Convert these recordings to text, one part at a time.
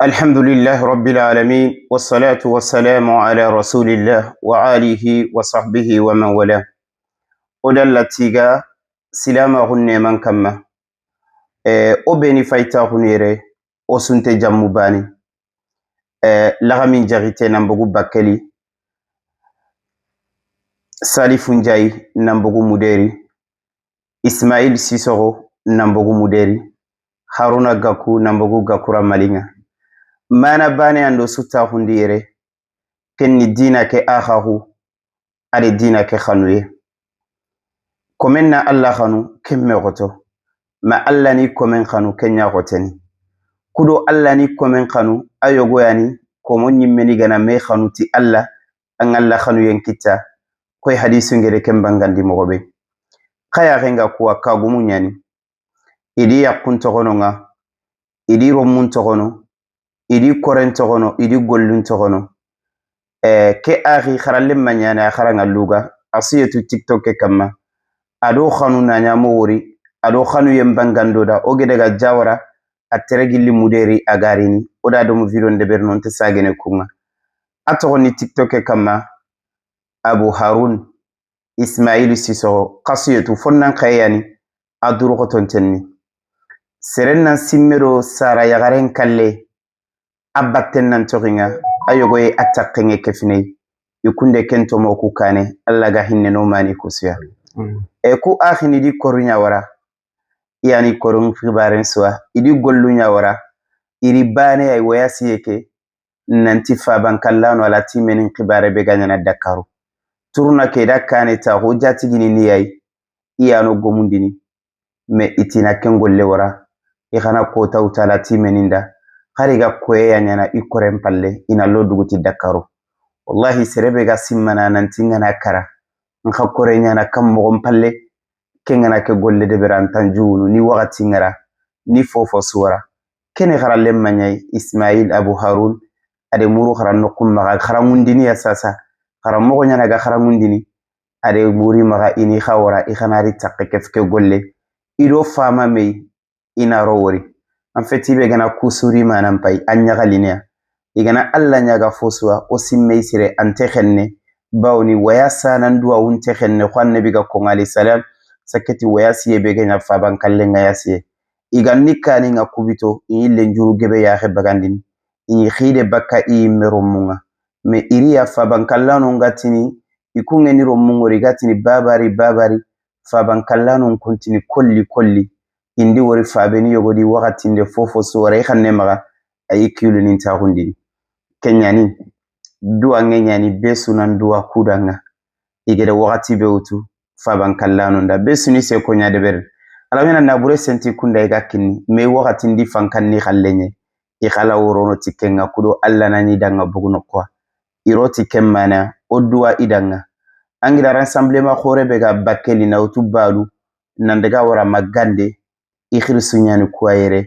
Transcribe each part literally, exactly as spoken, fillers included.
الحمد لله رب العالمين، والصلاة والسلام على رسول الله وآله وصحبه ومن والاه. އޮޑަށް ލަތީގަ ސިލާމާ ހުންނޭ މަންކަމަށް. އެ، އޮބެނި ފައިތާ ހުނިއެރޭ، އޮސުންތެ ޖަމްމު ބާނި. އެ، ލަހަމިން ޖަހިތޭ ނަންބޮގު ބައްކެލި. ސާލިފުން ޖައި ނަންބޮގު މުޑޭރި. އިސްމާއިލް ސިސޮހޯ ނަންބޮގު މުޑޭރި. ހަރުނަ ގަކު ނަންބޮގު ގަކުރަ މަލިނގަ. މާނަ ބާނެ އަންޑު ސުތާ ހުންދިއެރޭ. ކެންނި ދީނަކެ އާހާހު. އަރި ދީނަކެ ޚަނުއޭ. ކޮމެންނަ އައްލާ ޚަނު ކެންމެ ގޮތޯ. މަ އައްލަނީ ކޮމެން ޚަނު ކެންޏާ ގޮތެން. ކުޑޯ އައްލަނީ ކޮމެން ޚަނު އަޔޮގޮޔަނީ ކޮމޮންޏިންމެނިގަނަ މޭ ޚަނު ތި އައްލަ އަން އައްލަ ޚަނުޔެން ކިއްޗާ. ކޮއި ހަދީސުންގެ ރެކެން ބަންގަންދި މޮގޮބެ. ކަޔާ ހެންގަ ކުވަ ކާގުމުންޏަނީ. އިޑީ އައްކުން ތޮގޮނުން އަ، އިޑީ ރޮއްމުން ތޮގޮނު، އިޑީ ކޮރެން ތޮގޮނު، އިޑީ ގޮއްލުން ތޮގޮނު. އެ، ކެ އާހި ޚަރަށް ލެއްމަންޏާނެ އަޚަރަން އައްލޫގަ، އަސިޔަތު ޓިކްޓޮކް އެއްކަމަ. އަޑޯ ޚަނު ނާންޏާ މޯވުރި، އަޑޯ ޚަނު އެންބަން ގަންޑޯޑަ، އޮގެޑަގަ ޖާވަރަ، އައްތެރެ ގިއްލި މުޑޭރި އަގާރިނި، އޮޑާ ޑޮމު ވިރުން ދެބެރު ނޯންތެ ސާގެނެ ކުންއަ. އަތޮގޮނި ޓިކްޓޮކް އެއްކަމަ، އަބު ހަރުން. އިސްމާއީލު ސިސޯ ކަސިޔަތު ފޮންނަން ކައެއް އަނި އަދުރުގޮތުން ތެންނި. ސެރެންނަން ސިންމެރޯ ސާރާ ޔަގަރެން ކައްލޭ އައްބައްތެންނަން ތޮގިން އަޔޮގޮއެ އައްޗައްކެން އެކެފިނެއް. ޔުކުންޑެ ކެންތޮމޯ ކުކާނެ އައްލަގަ ހިންނެ ނޯމާނީ ކުސިޔާ. އެކު އާހިނި ދި ކޮރުންޏާ ވަރަ. ޔާނީ ކޮރުން ޚިބާރެން ސުވާ. އިދި ގޮއްލުންޏާ ވަރަ. އިރި ބާނެ އައި ވަޔަސިއެކެ. ނަންތި ފާބަން ކައްލާނު އަލަތީ މެނިން ޚިބާރެ ބެގަންޏަނަށް ދައްކާރު. ތުރުނަކެ ދައްކާނެތާ ހޯއްޖާތިގިނި ނިޔައި. އިޔާނު ގޮމުން ދިނި. މެ އިތިނަކެން ގޮއްލެވަރަ. އެހަނަ ކޯތައުތާ ލަތީ މެނިންދަ. ހަރިގަ ކޮއެ އަންޏަނަ އިއްކޮރެން ޕައްލެ އިނަ ލޯ ދުގުތި ދައްކާރު. ވައްލާހި ސެރެބެގަ ސިންމަނާ ނަންތިން އަނާ ކަރަ. ންޚަ ކޮރެންޏަނަ ކަން މޮގޮން ޕައްލެ. ކެންގަނަކެ ގޮއްލެ ދެބެރާން ތަން ޖޫނު ނި ވަގަތިން އަރާ. ނި ފޯފޯ ސުވަރަ. ކެނެ ޚަރަށް ލެއްމަންޏައި އިސްމާއީލް އަބު ހަރޫން. އަދެ މުރު ޚަރަށް ނުކުންމަގަ ޚަރަށް އުންދިނި އަސާސަ. ޚަރަށް މޮގޮންޏަނަގަ ޚަރަށް އުންދިނި. އަދެ މުރިމަގަ އިނި ޚަވަރަ އިޚަނާރި ތައްކެކެފްކެ ގޮއްލެ. އިރޯ ފާމަ މެއި. އިނާ ރޯވަރި. އަންފެތީބެގަނަ ކުސުރީ މާނަން ޕައި އަންޏަގަ ލިނެއަ. އިގަނަ އައްލަންޏަގަ ފޯސުވަ އޮސިންމެއި ސިރެ އަންތެ ޚެންނެ. ބައުނި ވަޔާސާ ނަން ދުވަ އުންތެ ޚެންނެ ޚުއަން ނެބިގަ ކޮން އަލި ސަލާމް. ސަކެތި ވަޔާސިއެ ބެގެން އަ ފާބަން ކައްލެން އަޔާސިއެ. އިގަން ނިއްކާނިން އަ ކުބިތޯ އިއިން ލެންޖުރު ގެބެ ޔާހެއް ބަގަންދިން. އިނި ޚީދެއް ބައްކަ އިއިން މެ ރޮއްމުން އަ. މެ އިރިއަށް ފާބަން ކައްލާނުން ގަތިނި. އިކުން އެނި ރޮއްމުން އޮރި ގަތިނި ބާބާރި ބާބާރި. ފާބަން ކައްލާނުން ކުންތިނި ކޮއްލި ކޮއްލި. އިންދިވޮރި ފާބެނި ޔޮގޮދި ވަގަތިންދެ ފޯފޯ ސުވަރައި ޚަންނެމަގަ އައި ކިޔުލުނިން ތާހުންދިނި. ކެންޏާނި ދުވަން އެންޏާނި ބޭސުނަން ދުވަ ކުޑަން އަ. އިގެރެ ވަގަތި ބެއުތު ފާބަން ކައްލާނުން ދަ ބޭސުނި ސޭ ކޮންޏާ ދެބެރެ. އަޅަމެނަ ނަބުރެ ސެންތި ކުންޑައިގަ ކިންނި. މެ ވަގަތިން ދި ފަންކަން ނި ޚައްލެންޏެ. އި ޚަލަ އުރޯނު ތިކެން އަ ކުޑޯ އައްލަނަނީ ދަން އަ ބޮގު ނޮއްކޮ. އިރޯ ތިކެން މާނަ އޮ ދުވަ އި ދަން އަ. އަނގިރަރަން ސަނބްލެމަ ޚޯރެ ބެގަ ބައްކެލި ނައުތު ބާލު. ނަންދެގަ ވަރަ މައްގަންދެ. އިޚިރުސުންޏާނު ކުއައެރެ.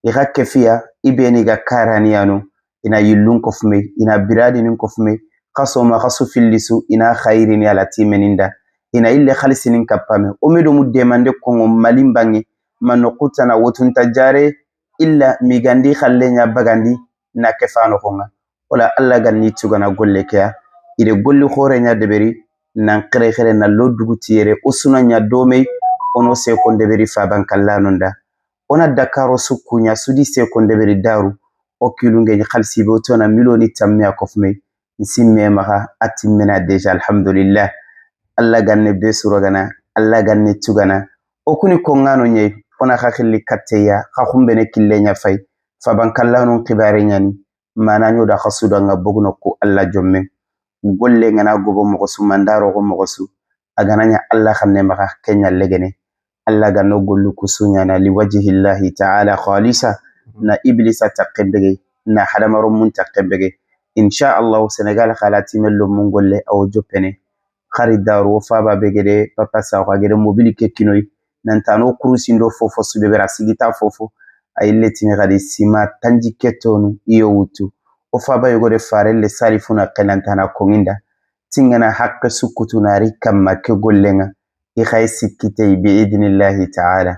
އިހައްކެފިޔާ އިބޭނިގަ ކާރާނިޔާނު. އިނާ އިއްލުން ކޮފުމެ. އިނާ ބިރާދިނިން ކޮފުމެ. ކަސޯމަ ކަސު ފިއްލިސު. އިނާ ޚައިރިނި އަލަތީ މެނިންދަ. އިނާ އިއްލެ ޚަލިސިނިން ކައްޕަމެ. އުމެދު މުއްދޭ މަންދެއްކޮން އޮ މަލިން ބަންގި. މަން ނުކުތަނަ އޮތުން ތައްޖާރޭ. އިއްލަ މި ގަންދީ ޚައްލެންޏާ ބަގަންދީ. ނަކެފާނު ހޮން އަ. އޮލަ އައްލަ ގަންނީ ތުގަނަ ގޮއްލެކެއާ. އިރެ ގޮއްލި ޚޯރެންޏާ ދެބެރި. ނަން ކެރެކެރެ ނަ ލޯ ދުގުތިއެރެ އޮސުނަންޏާ ދޯމެއި. އޮނޯ ސޭކޮން ދެބެރި ފާބަން ކައްލާނުން ދަ. އޮނަ ދަކާރޯ ސުއްކުންޏާ ސުދި ސޭކޮން ދެބެރި ދާރު. އޮ ކިލުންގެ ޚަލްސީ ބޯތޯނަ މިލޯނި ތަންމިޔާ ކޮފުމެއް. ސިންމޭ މަހަ އަތިންމެނާ ދޭށާ އަލްޙަމްދުލިއްލާ. އައްލަ ގަންނެ ބޭސުރަގަނަ، އައްލަ ގަންނެ ތުގަނަ. އޮކުނި ކޮން އާނުންޏެއް އޮނަ ޚަ ޚިއްލި ކައްޗެއްޔާ، ޚަ ޚުންބެނެ ކިއްލެންޏާ ފައި. ފާބަން ކައްލާނުން ކިބާރެން އަނި. މާނާ ނިއޮޑަ ޚަ ސުޑަން އަ ބޮގު ނޮއްކު އައްލަ ޖޮއްމެ. ގޮއްލެން އަނާ ގޮބޮ މޮގޮސު މަންދާރޯ ގޮ މޮގޮސު. އަގަނަންޏާ އައްލަ ޚަންނެ މަގަ ކެންޏަށް ލެގެނެ. އައްލަ ގަންނޯ ގޮއްލު ކުސުންޏާނަ ލިވަޖިހިއްލާހި ތަޢާލާ ޚާލިޞާ. ނަ އިބިލިސަށް ތައްކެއްބެގެ. ނަ ހަޑަމަރުމުން ތައްކެއްބެގެ. އިންޝާ އައްލާހު ސެނެގާލަ ޚާލާ ތިމެއް ލޮމުން ގޮއްލެ އަވަ ޖޮޕެނެ. ޚަރިދާރު އޮފާބާ ބެގެޑޭ ޕަޕަސާ އޮކާގެޑެ މޮބިލި ކެއްކިނޮއި. ނަންތާނޯ ކުރުސިން ދޯ ފޯފޯ ސުބެބެރާ ސިގިތާ ފޯފޯ. އައިއްލެ ތިނި ގަދި ސިމާ ތަންޖި ކެތޯނު އިޔޮ އުތު. އޮފާބާ ޔޮގޮޑެ ފާރެއްލެ ސާލިފުނަ ކެލަންތާނާ ކޮންއިންދާ. ތިންގަނާ ޙައްޤެއް ސުކުތު ނާރި ކަމަކެ ގޮއްލެން އަ. އިޚައި ސިއްކިތެއި ބިއިޛްނިއްލާހި ތަޢާލާ.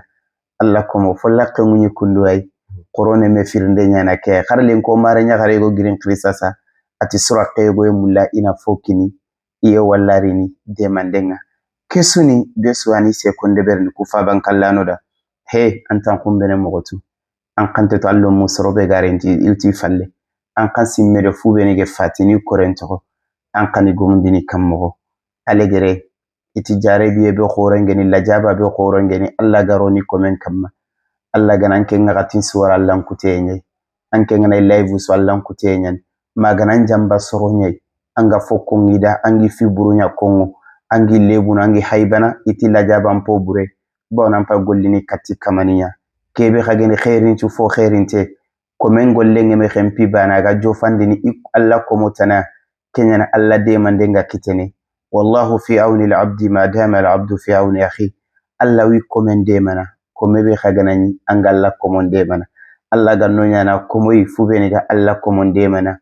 އައްލަ ކޮމޯ ފޮއްލައްކަ މުނި ކުންޑުއައި. ކޮރޯނެމެ ފިރިނދެ ނާނަކޭ. ހަރަލިން ކޯމާރެ ނިޔަ ހަރޭގޮ ގިރިން ކްރިސްއަސަ. އަތި ސުރައްކޭގޮ އެ މުއްލާ އިނަ ފޯކިނި. އިޔެ ވައްލާރިނި ދޭމަންދެން. ކެސުނި ބޭސްވާނީ ސޭ ކޮންޑެބެރެނި ކުފާބަން ކައްލާނޯދަ. ހޭ، އަންތަން ކުންބެނެ މޮގޮތު. އަންކަންތެތު އައްލޮ މޫސަރޮބޭގާރެން ތި އިލްތި ފައްލެ. އަންކަން ސިންމެރެ ފޫބެނިގެ ފާތިނި ކޮރެންތޮގޮ. އަންކަނި ގޮމުންދިނި ކަންމޮގޮ. އަލެގެރޭ. އިތި ޖާރޭބިއެ ބެ ޚޯރެންގެނި ލަޖާބާ ބެ ޚޯރެންގެނި އައްލާ ގަރޯނި ކޮމެން ކަމަ. އައްލާ ގަނަން ކެން އަގަ ތިން ސުވަރ އައްލަން ކުތޭ އެންޏެ. އަން ކެން އަނައި ލައިވުސް އައްލަން ކުތޭ އެންޏެން. މާ ގަނަން ޖަންބަ ސޮރޮންޏެ. އަންގަ ފޮއްކޮން އިދާ އަންގި ފިބުރު ނަކޮން. އަންގި ލޭބުނު އަންގި ހައިބަނަ އިތި ލަޖާބަން ޕޯބުރެ. ބައުނަން ޕަ ގޮއްލިނި ކައްޗި ކަމަނިޔާ. ކޭބެ ހަގެނި ޚޭރިން ޗު ފޯ ޚޭރިން ތޭ. ކޮމެން ގޮއްލެން އެމެ ޚެންޕި ބާނާގަ ޖޯފަންދިނި އި އައްލަ ކޮމޮތަނާ. ކެންޏަނަ އައްލަ ދޭމަންދެންގަ ކިތެނެ. والله في عون العبد ما دام العبد في عون أخيه. އައްލަ ވީ ކޮމެން ދޭމަނަ. ކޮމެވެ ހަގަނަން އަންގަ އައްލަ ކޮމޮން ދޭމަނަ. އައްލަ ގަންނޯ ނާނަ ކޮމޮއި ފުބެނިގަ އައްލަ ކޮމޮން ދޭމަނަ.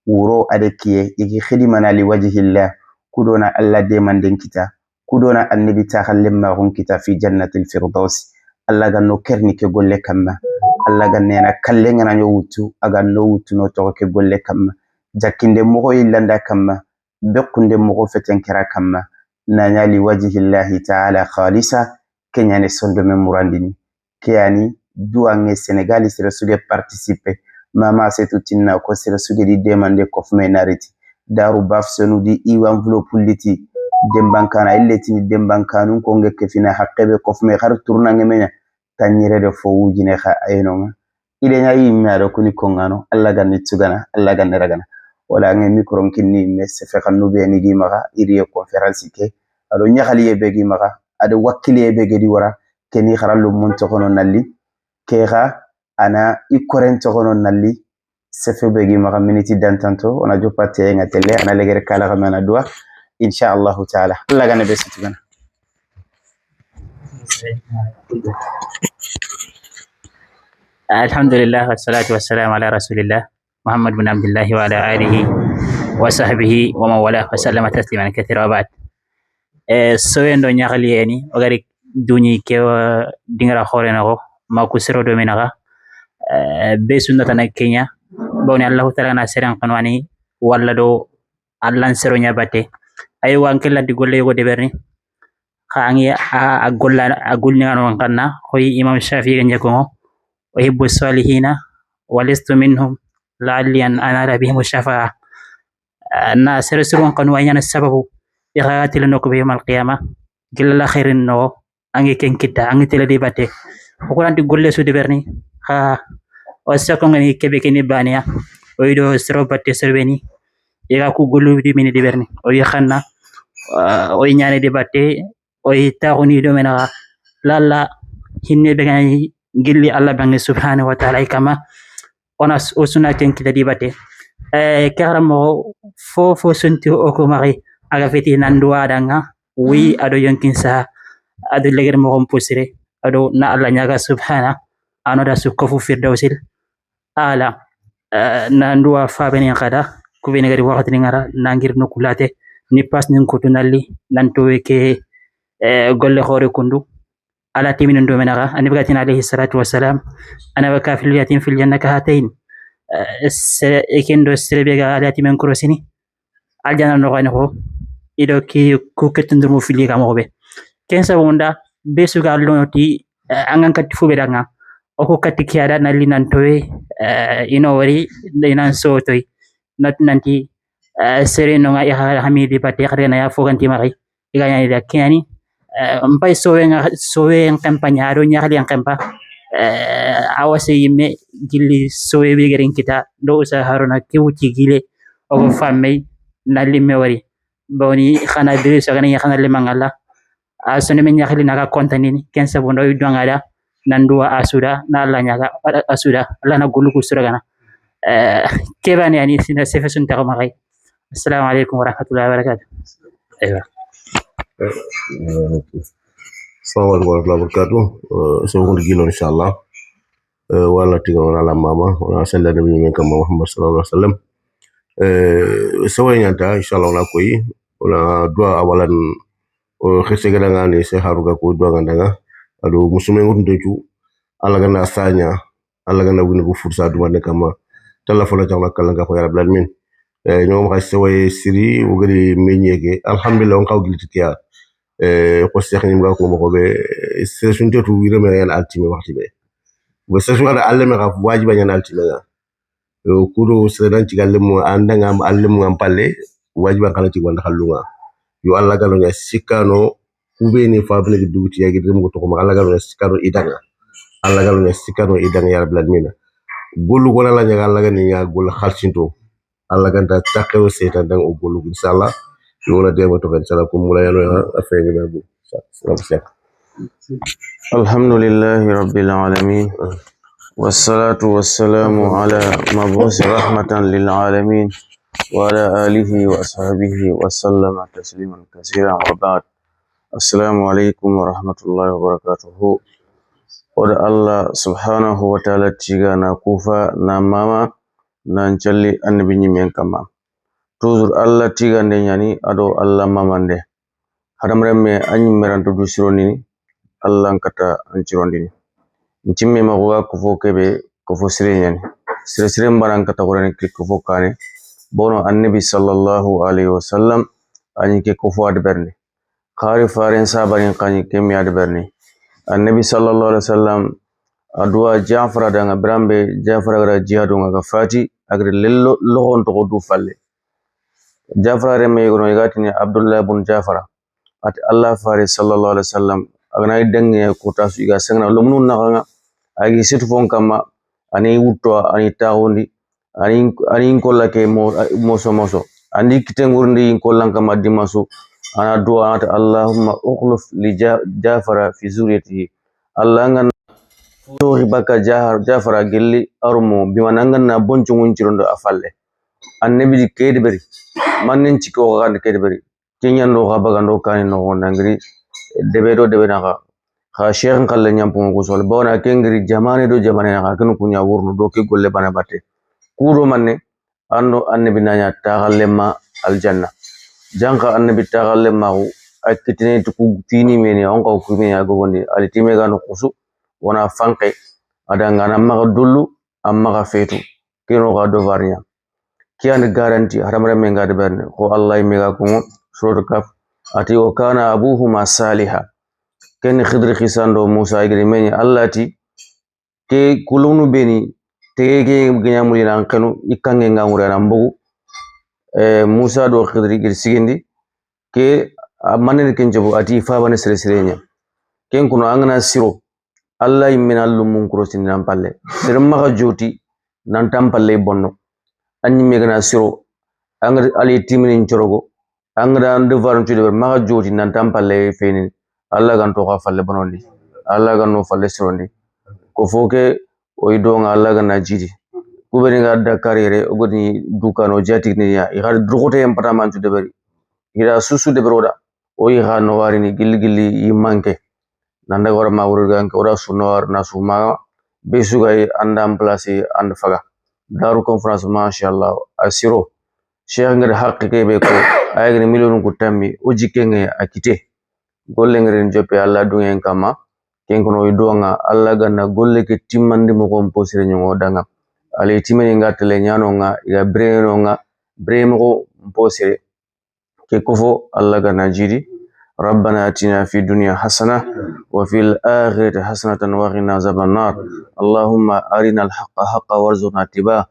ވުރޯ އަދެކިޔޭ އިގި ޚިދިމަނާ ލިވަޖިހިއްލާ. ކުޑޯނަ އައްލަ ދޭމަންދެން ކިތާ. ކުޑޯނަ އަންނެބި ތާހަށް ލެއްމާހުން ކިތާ ފީ ޖަންނަތިލް ފިރްދައުސް. އައްލަ ގަންނޯ ކެރްނިކެ ގޮއްލެ ކަމަ. އައްލަ ގަންނޭނަ ކައްލެން އަނަ ޔޯވުތު އަގަން ނޯވުތު ނޯތޮގެ ގޮއްލެ ކަމަ. ޖައްކިންދެ މޮހޮ އިއްލަންދާ ކަމަ. ބެއްކުންދެ މޮގޯ ފެތެން ކެރާ ކަމަ. ނާންޔާ ލިވަޖިހިއްލާހި ތަޢާލާ ޚާލިޞާ. ކެންޏާނެ ސޮންދޮމެ މުރަންދިނި. ކެޔާނީ ދުވަން އެ ސެނެގާލި ސިރަސުގެ ޕާޓިސިޕެ. މާމާ ސެތު ތިންނާ ކޮ ސިރަސުގެ ދިއްދޭ މަންދެ ކޮފުމެ ނާރިތި. ދާރު ބާފް ސޮނުދީ އީ ވަން ފުލޯ ޕުއްލިތި. ދެން ބަންކާނާ އެއްލެތިނި ދެން ބަންކާނުން ކޮންގެ ކެފިނާ ހައްޤެބެ ކޮފުމެ ހަރު ތުރުނަން އެމެން. ތަންޏެރެ ފޯ ވޫޖިނެ ޚާ އޭނުން. އިލެން އައީ މާރޯ ކުނި ކޮން އާނު އައްލަ ގަން ނިއްޗުގަނަ އައްލަ ގަން ނެރަގަނަ. އޮލާނގެ މި ކުރުން ކިންނީ މެ ސެފެކަން ނުބޭ ނިގީމަގަ އިރިއެ ކޮންފެރަންސިކެ. އަޑު ނިޔަ ހަލިއެ ބެގީމަގަ އަދު ވައްކިލިއެ ބެގެ ދިވަރަ ކެނީ ޚަރަ ލުމުން ތޮކޮނު ނައްލި. ކޭޚާ އަނާ އިއްކޮރެން ތޮކޮނު ނައްލި. ސެފެ ބެގީމަގަ މިނިތި ދަންތަންތޯ އޮނަ ޖުޕަ ތޭނގ ތެލެ އަނަލެގެރެ ކާލަގަ މަނަ ދުވަ. އިންޝާ އައްލާހު ތަޢާލާ. އައްލަ ގަނެ ބެސިތުގަނ. الحمد لله والصلاة والسلام على رسول الله محمد بن عبد الله وعلى آله وصحبه ومن والاه وسلم تسليما كثيرا وبعد. އެ، ސޮވެން ދޯ ނިޔަކަލި އެނި އޮގަރި ދޫނީ ކެވަ ޑިނގަރާ ހޯރެނަގޯ މަކު ސެރޯ ޑޮމިނަގަ، އެ، ބޭސުން ދަތަނަ ކެންޔާ ބައުނި އައްލާހު ތަޢާލާ ނާ ސެރެން ކަނުވާނީ ވައްލަ ދޯ އައްލަން ސެރޯ ނިޔާ ބަތެ. އައި ވާން ކެއްލަ ދި ގޮއްލެ ގޮ ދެބެރި. ކާނގި އަ، އަ، ގޮއްލަ، އަ، ގޮއްލި ނާނު ވަން ކަންނާ ހޮއި އިމާމް ޝާފިޢީގެ ނިޔަކުން އުޙިއްބު އައްސާލިޙީނަ ވަލަސްތު މިންހުމް ލަޢައްލީ އަން އަނާލަ ބިހިމު ޝަފާޢަ. ނާ ސެރެ ސުރުވަން ކަނު އައިން ސަބަބު އެހާ ތިލަ ނޯކު ބިހިމަލް ޤިޔާމާ. ގިލަލާ ޚައިރިން ނޯ އަނގި ކެން ކިއްތާ އަނގި ތެލެ ދީބަތެ. ހުކުރާން ދި ގޮއްލެ ސުދި ބެރަނީ. ހާ، އޮއްސަކޮން އެނީ ކެބެކެނި ބާނިޔާ. އޮއިޑޯ ސެރޯ ބައްޓެ ސެރުވެނީ. އޭގާ ކު ގޮއްލު ވިދި މިނި ދި ބެރަނީ. އޮއި ޚަންނާ، އޮއި ނާނެ ދި ބައްޓެ. އޮއި ތާކު ނީ ޑޮމެނަގާ. ލައްލާ ހިންނެ ބެގަނީ ގިއްލި އައްލާ ބަންގި ސުބްޙާނަހޫ ވަތަޢާލާ ކަމަށް. އޮނަސް އުސުނާ ކެން ކިތަ ދި ބައްޓެ. އެ، ކެހަރަމޯ ފޯ ފޯ ސުންތި އޮކުމަގި އަގަ ފެތި ނަންޑުވާ ދަންގާ. ވީ އަޑު ޔޮންކިން ސަހަ އަދު ލެގެރި މޮގޮން ޕުސިރެ އަޑު ނަ އައްލަ ނިޔާގަ ސުބްޙާނަ އަނުދަސު ކޮފު ފިރްދައުސިލް އާލާ. އަ، ނަންޑުވާ ފާބެނި ކަދަ ކުވެނިގަރި ވަގުތު ނިން އަރަ ނަންގިރި ނުކުލާތެ ނިޕާސް ނިން ކުޓު ނައްލި ނަން ޓޯވެކޭ، އެ، ގޮއްލެ ހޯރި ކުންޑު. އަލާ ތިމިނުން ޑުމެނަގަ އަނެބިގަތިން ޢަލައިހިއްސަލާތު ވައްސަލާމް އަނަވަކާ ފިލްޔަތިން ފިލްޔަންނަކަ ހާތައިން. އެ، ސެ، އެކެން ޑޮ ސެރެބޭގަ އަލާ ތިމެން ކުރޮސިނި. އަލްޖަންނަ ނުގައިނަހު އިރޮކީ ކުކެތުން ދުރުމު ފިލީގަ މޮހުބެ. ކެންސަވުންޑާ ބޭސުގަ އައްލޯނޮތީ އަނގަން ކައްޓި ފުބެދަން އޮކު ކައްޓި ކިޔާދާ ނައްލި ނަން ޓޮވެ، އިނޯވަރި ނަން ސޯތޮއި ނަތް ނަންތި، ސެރެން ނޮނގަ އެހާ ހަމީދި ބަޓޭ ކަރެނަޔާ ފޯގަން ތިމަގައި އިގާ ޔާނި ދައްކިޔާނި. އަ، ބައި ސޮވޭން، ސޮވޭން ކެމްޕަ ނާރު ނިޔަހަލިޔަން ކެމްޕަ، އަ، އަވަސީ މެ ގިއްލި ސޮވޭވީގެރިން ކިތާ ޑޯސަ ހަރުނަ ކެވުޗި ގިލެ އޮގޮ ފަންމެއި ނައްލި މެވަރި. ބައުނީ ޚަނަ ބިރިސަގަނި ޔަޚަނަ ލިމަން އަލާ. އަ، ސުނިމެން ޔަޚަލި ނަގާ ކޮންތަނިނި ކެންސަ ބުނޑޮ ވިއްޑުއަން އަލާ. ނަންޑުވަ އަސުރަ، ނާލަންޏަގަ އަސުރަ، އަލާނަ ގުލު ކުސުރަގަނަ. އަ، ކެވާނެ އަނީ ސިނަ ސެފެސުން ތަކުމަގައި. އައްސަލާމު ޢަލައިކުމް ވަރަޙްމަތުﷲި ވަބަރަކާތު. އޭވާ. އައްސަލާމު ޢަލައިކުމް ވަރަޙްމަތުﷲި ވަބަރަކާތު. އަ، ސަބަބުން ގިލޯ އިންޝާﷲ. އަ، ވާލަ ޓިގަ ވަނާލާ މާމާ، ވަނާ ސައްލަ ނަބީ މެން ކަމާ މުޙައްމަދު ޞައްލަﷲު ޢަލައިހި ވަސައްލަމް. އަ، ސަވައިން އަންތާ އިންޝާﷲ ވަނާ ކޮއި، ވަނާ ދުޢާ އަވަލަން، އަ، ޚިއްސެގެ ރަނގާނީ ސެ ހަރުގަ ކުދުވަގަނޑަނގަ، އަދު މުސްލިމެން ގުތުން ދެއްޗު، އަލަގަން އަސާންޏާ، އައްލަގަނޑަށް ވުނި ގުފުރު ސާދުމަންނެ ކަމަށް ތައްލަފުޅަށް ޖަމަކަށް ކައްލަނގާ ކޮ ޔާ ރައްބަލް ޢާލަމީން. އެ، ނިމުމަކަށް އިސްވައި ސިރީ އުގަރީ މެންޏެގެ އަލްޙަމްދުލިއްލާ އޮންކައު ގިލިތިކެޔާ. އެ، ކޮސް ޔަކިން ނިމުގާ ކުމަކޮބެ، ސެޝަން ޓެޓު ވިރަމެ ޔަން އަލްޓިމެ ވަހަށިބެ. ސެޝަން އަޑަ އައްލެމެ ވާޖިބަ ޔަން އަލްޓިމެގާ. ކުރު ސެރެންޗި ގައްލެމު އަންޑަން އަމް އައްލެމު އަން ޕައްލެ ވާޖިބަ ކަނަތި ވަންޑަ ހައްލުނގާ. ޔު އައްލަގަނޑު ސިކާނޯ ކުބޭނީ ފާބިނެގެ ދުވިތިޔާގެ ރިމުގު ތުކުމަ އައްލަގަނޑު ސިކާނޯ އިދަނގ. އައްލަގަނޑު ސިކާނޯ އިދަނގ ޔާ ރައްބަލް ޢާލަމީން. ގޮލު ގޮނަލަ ނަގަ އައްލަގަނޑު ޔާ ގޮލަ ޚަލްސިންޓޯ. އައްލަގަނޑަށް ތަކެވެ ސޭތަން ދަން އޮގޮލު އިންޝާﷲ. ޔޫނަ ދޭމަ ތޮކަ އިންޝާﷲ ކުންމުޅަ ޔަނު އަ، އަފޭގެ މެހު. ސަ-، ސަ-، ސަ-، الحمد لله رب العالمين، والصلاة والسلام على مبعوث رحمة للعالمين، وعلى آله وأصحابه وسلم تسليما كثيرا، وبعد. السلام عليكم ورحمة الله وبركاته. އޮޑަ ﷲ ސުބްޙާނަހޫ ވަތަޢާލާ ތީގާ ނާ ކޫފާ ނާ މާމާ ނާން ޗައްލި އަންނަބިންޏިމެން ކަމާ. ޓޫޒުރް ﷲ ތީގާ ނޭންޏާނީ އަޑޯ ﷲ މާމަންޑެ. ހަޑަމަރެންމެ އަންޏިމެރަން ޓުޑު ސިރޮނިނި އައްލަން ކަތަ އަންޗިރޮނޑިނި. އިންޗިންމެ މަގުގާ ކޮފޯކެބެ ކޮފޯ ސިރެންޔަނި. ސިރެ ސިރެން ބަރަން ކަތަ ކުރަނި ކި ކޮފޯ ކާނެ. ބޯނު އަންނަބި ޞައްލައްލާހު ޢަލައިހި ވަސައްލަމް އަންޏިކެ ކޮފޯ އަޑިބެރަނި. ޚާރި ފާރިން ސާބަރިން ކަންޏި ކެމި އަޑިބެރަނި. އަންނަބި ޞައްލައްލާހު ޢަލައިހި ވަސައްލަމް އަ ދުޢާ ޖާފަރާ ދަނގަ ބިރާނބެ ޖާފަރާގަރ ޖިހާދުން އަގަ ފާޓި އަގަރި ލެއްލޮ ލޮހޮން ތޮކޮ ދޫ ފައްލެ. ޖާފަރާ ރެމެ އިގުނު އިގާތިނި ޢަބްދުﷲ ބުން ޖާފަރާ. އަތި ﷲ ފާރި ޞައްލައްލާހު ޢަލައިހި ވަސައްލަމް އަގަނާއި ދެން ކުރުޓާސު އިގާ ސެނގަނަ ލުމުނުން ނަގަނގ އަގި ސިޓު ފޯން ކަމަ އަނީ އުއްޓު އަނީ ތާހުންދި އަނީ އަނީ ކޮށްލަކޭ މޯ-، މޯސޯ މޯސޯ. އަނީ ކިތެން އުރުންދީ ކޮށްލަން ކަމަށް ދިމާސު. އަނާ ދުޢާ އަތަ ﷲ އުޚްލުފް ލި ޖާ-، ޖާފަރަ ފި ޒުރިޔަތިހި. ﷲ އަންގަން ފޫހިބަކަ ޖާ-، ޖާފަރަ ގެއްލި އަރުމު ބިމަ ނަންގަންނަ ބޮންޗު އުންޗިރުން އަފައްލެ. އަންނެބިދި ކޭދިބެރި. މަންނެން ޗިކޯގަ ކޭދިބެރި. ކިންޏަން ރޯ ހަބަގަނޑޯ ކާނި ނޯހޯ ނަނގިރި ދެބޭޑޯ ދެބެނަގަ. ޚާ ޝޭޚް ކައްލެ ންޔަމްޕުމު ގުސޯލެ ބޯނާ ކެންގިރި ޖަމާނެ ދޯ ޖަމާނެ ނަގަ ކިނު ކުންޏާ ވުރުނު ދޯކެ ގޮއްލެ ބަނެ ބަތެ. ކޫޑޯ މަންނެ އަންނޯ އަންނެ ބިނާޔާ ތާގައްލެއްމާ އަލްޖަންނަ. ޖަންކަ އަންނެ ބި ތާގައްލެއްމާ ހު އައްކިތިނޭ ތުކު ތީނީ މޭނި އޮންކަ ހުކުރިމޭ އަގޮގޮންދި އަލި ތިމޭގާނު ކުސު ވަނާ ފަންކެ. އަޑަން އަނަމަގަ ދުއްލު އައްމަގަ ފޭތު. ކިނޯގަ ދުވާރިޔާ. ކިޔާނެ ގާރަންޓީ ހަރަމަރެމެންގާ ދެބެރެން ކޯ ﷲ މެގާ ކުމު ސުރަތު ކަހްފް އަތި ވަކާނަ އަބޫހުމާ ޞާލިޙާ. ކެން ޚިދްރި ޚިސާން ދޯ މޫސާ އިގެރި މެނި ﷲ ތި ކޭ ކުލުނު ބެނި ތޭގޭ ގެނަމުލި ނާން ކެނު އިކަން ގެންގާ މުރޭ ނަންބުގު. އެ މޫސާ ދޯ ޚިދްރި ގެރި ސިގެންދި ކޭ މަނެރި ކެންޖަބު އަތި އިފާވަނެ ސިރެ ސިރޭންޏަ. ކެން ކުނު އަނގަނާ ސިރޯ ﷲ އިންމެނަށް ލުމުން ކުރޮސިން ނަން ޕައްލެ. ސިރަ މަގަ ޖޫޓި ނަން ޓަން ޕައްލެ ބޮންނު. އަންޏި މެގަނާ ސިރޯ އަނގަ އަލި ތިމިނިން ޗޮރޮގޮ. އަނގަ އަންދު ވަރުން ޗުދެވެ މަގަ ޖޫޓި ނަން ޓަން ޕައްލެ ފެއިނި. އައްލާ ގަން ޓޯކާ ފައްލެ ބޮނޮންޑި. އައްލާ ގަން ނޯ ފައްލެ ސިރޮންޑި. ކޮފޯކެ އޮތް ދޯން އައްލާ ގަންނާ ޖީޑި. ކުބެނިގަ އައްޑާ ކާރިއެރެ އޮގޮނި ދުކާނޯ ޖާތިކް ނިޔާ އިހާރ ދުރުކޮޓެ އެން ޕަޓާ މާން ޗުދެވެރި. ހިރާ ސުސު ދެބެރޯޑާ. އޮއި ހާ ނޮވާރިނި ގިލިގިލި އި މަންކެ. ނަންޑަގަވަރަ މާ އުރުގާންކެ އޮޑާ ސުންނަވާރު ނާސު މާ ބޭސުގައި އަންޑާ އަމްޕްލާސި އަންޑަ ފަގަ. ދާރު ކޮންފަރެންސް މާޝާﷲ އަސިރޯ. ޝޭޚްގެ ހައްޤެކޭ ބޭކޯ. އައިގެން މިލިއުނު ކުއްޓަން މި އުޖިކެން އެ އަކިޓޭ. ގޮއްލެންގެރިން ޖޮޕެ އައްލާ ދުނިޔެއިން ކަމާ. ކެންކުނޯ އިދުއަން އައްލާ ގަންނަ ގޮއްލެކެ ތިން މަންދި މޮގޮން ޕޯސިރެ ނިއޮ ދަނގަ. އަލި ތިމެނިން ގާތެލެ ނިޔާނޯން އިގަ ބްރޭނޯން ބްރޭމޮގޯ ޕޯސިރެ. ކެކޮފޯ އައްލާ ގަންނާ ޖީޑި. ربنا آتنا في الدنيا حسنة وفي الآخرة حسنة وقنا عذاب النار. اللهم أرنا الحق حقا وارزقنا اتباعه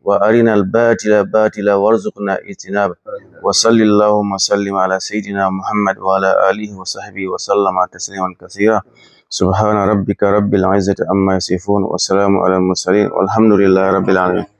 وأرنا الباطل باطلا وارزقنا اجتنابه. وصل اللهم وسلم على سيدنا محمد وعلى آله وصحبه وسلم تسليما كثيرا. سبحان ربك رب العزة عما يصفون وسلام على المرسلين والحمد لله رب العالمين.